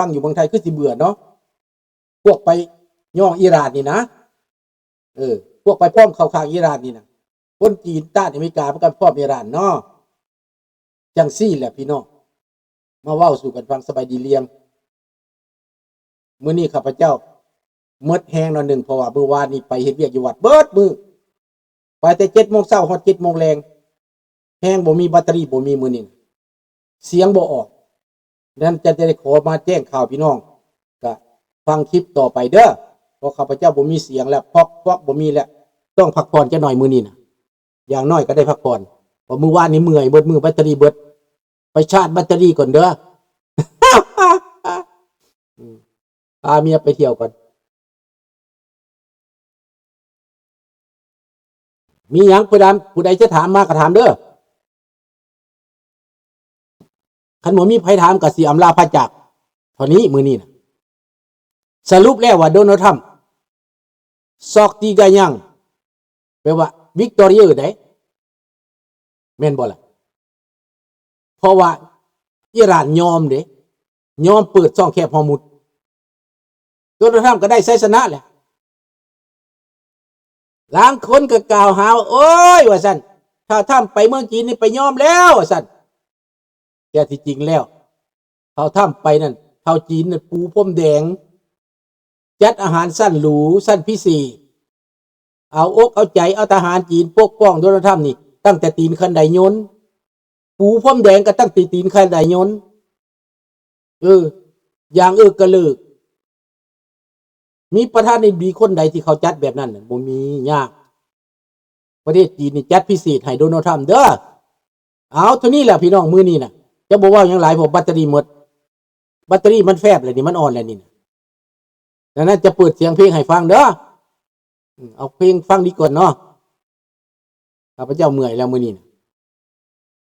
ຟັງຢູ່ເມືອງໄທຄືຊິເບື່ອເນາະ ພວກໄປຍ້ອງອີຣານນີ້ນະ ເອີ ພວກໄປພ້ອມເຂົ້າຂ້າງອີຣານນີ້ນະ ຄົນຈີນຕ້ານອາເມລິກາ ມັນກໍພ້ອມອີຣານເນາະ. ຈັ່ງຊີ້ແຫຼະພີ່ນ້ອງ ມາເວົ້າສູ່ກັນຟັງ. ສະບາຍດີລຽງ. ມື້ນີ້ຂ້າພະເຈົ້າໝົດແຮງໜ້ອຍໜຶ່ງ ເພາະວ່າມື້ວານນີ້ໄປເຮັດວຽກຢູ່ວັດເບິດມື້ ໄປແຕ່ເຈັດໂມງເຊົ້າຮອດເຈັດໂມງແລງ ແຮງບໍ່ມີ ແບັດເຕີຣີບໍ່ມີມື້ນີ້ ສຽງບໍ່ອອກ. ນັ້ນຈະໄດ້ຂໍມາແຈ້ງຂ່າວພີ່ນ້ອງ ກະຟັງຄລິບຕໍ່ໄປເດີ ເພາະຂ້າພະເຈົ້າບໍ່ມີສຽງແລ້ວ ຟອກ ຟອກ ບໍ່ມີແລ້ວ ຕ້ອງພັກຜ່ອນຈັກໜ້ອຍມື້ນີ້ນະ ຢ່າງໜ້ອຍກໍໄດ້ພັກຜ່ອນ ເພາະມື້ວານນີ້ເມື່ອຍເບິດມື້ ແບັດເຕີຣີເບິດ ໄປຊາດແບັດເຕີຣີກ່ອນເດີ ອືມ ພາເມຍໄປທ່ຽວກ່ອນ. ມີຫຍັງ ຜູ້ໃດ ຜູ້ໃດຈະຖາມມາກໍຖາມເດີ ຄັນບໍ່ມີໃຜຖາມກໍຊິອຳລາພາຈາກເທົ່ານີ້ມື້ນີ້ນະ. ສະຫຼຸບແລ້ວວ່າໂດນັລທຳ ຊອກຕີກາຍັງ ແປວ່າວິກຕໍຣີເດ ແມ່ນບໍ່ລະ? ເພາະວ່າອີຣານຍອມເດ ຍອມເປີດຊ່ອງແຄບຮອມຸດ ໂດນັລທຳກໍໄດ້ໄຊຊະນະແຫຼະ. ລາງຄົນກໍກ່າວຫາວ່າ ໂອ້ຍ ວ່າຊັ້ນ ຖ້າທຳໄປເມືອງຈີນນີ້ໄປຍອມແລ້ວ ວ່າຊັ້ນ. ແຕ່ທີ່ຈິງແລ້ວ ເຂົາທຳໄປນັ້ນ ເຂົາຈີນນັ້ນປູພົມແດງ ຈັດອາຫານຊັ້ນຫຼູ ຊັ້ນພິເສດ ເອົາອົກເອົາໃຈ ເອົາທະຫານຈີນປົກປ້ອງໂດນັລທຳນີ້ ຕັ້ງແຕ່ຕີນຂັ້ນໄດຍົນ ປູພົມແດງກໍຕັ້ງແຕ່ຕີນຂັ້ນໄດຍົນ ເອີ ຢ່າງເອີກກະເລີກ. ມີປະທານາທິບໍດີຄົນໃດທີ່ເຂົາຈັດແບບນັ້ນ? ບໍ່ມີ. ຍາກ. ປະເທດຈີນນີ້ຈັດພິເສດໃຫ້ໂດນັລທຳເດີ. ເອົາ ເທົ່ານີ້ແຫຼະພີ່ນ້ອງ ມື້ນີ້ນະ ຈະບໍ່ເວົ້າຫຍັງຫຼາຍ ເພາະແບັດເຕີຣີໝົດ ແບັດເຕີຣີມັນແຟບແລ້ວນີ້ ມັນອ່ອນແລ້ວນີ້ນະ. ດັ່ງນັ້ນຈະເປີດສຽງເພງໃຫ້ຟັງເດີ ອືມ ເອົາເພງຟັງດີກ່ອນເນາະ. ຂ້າພະເຈົ້າເມື່ອຍແລ້ວມື້ນີ້ນະ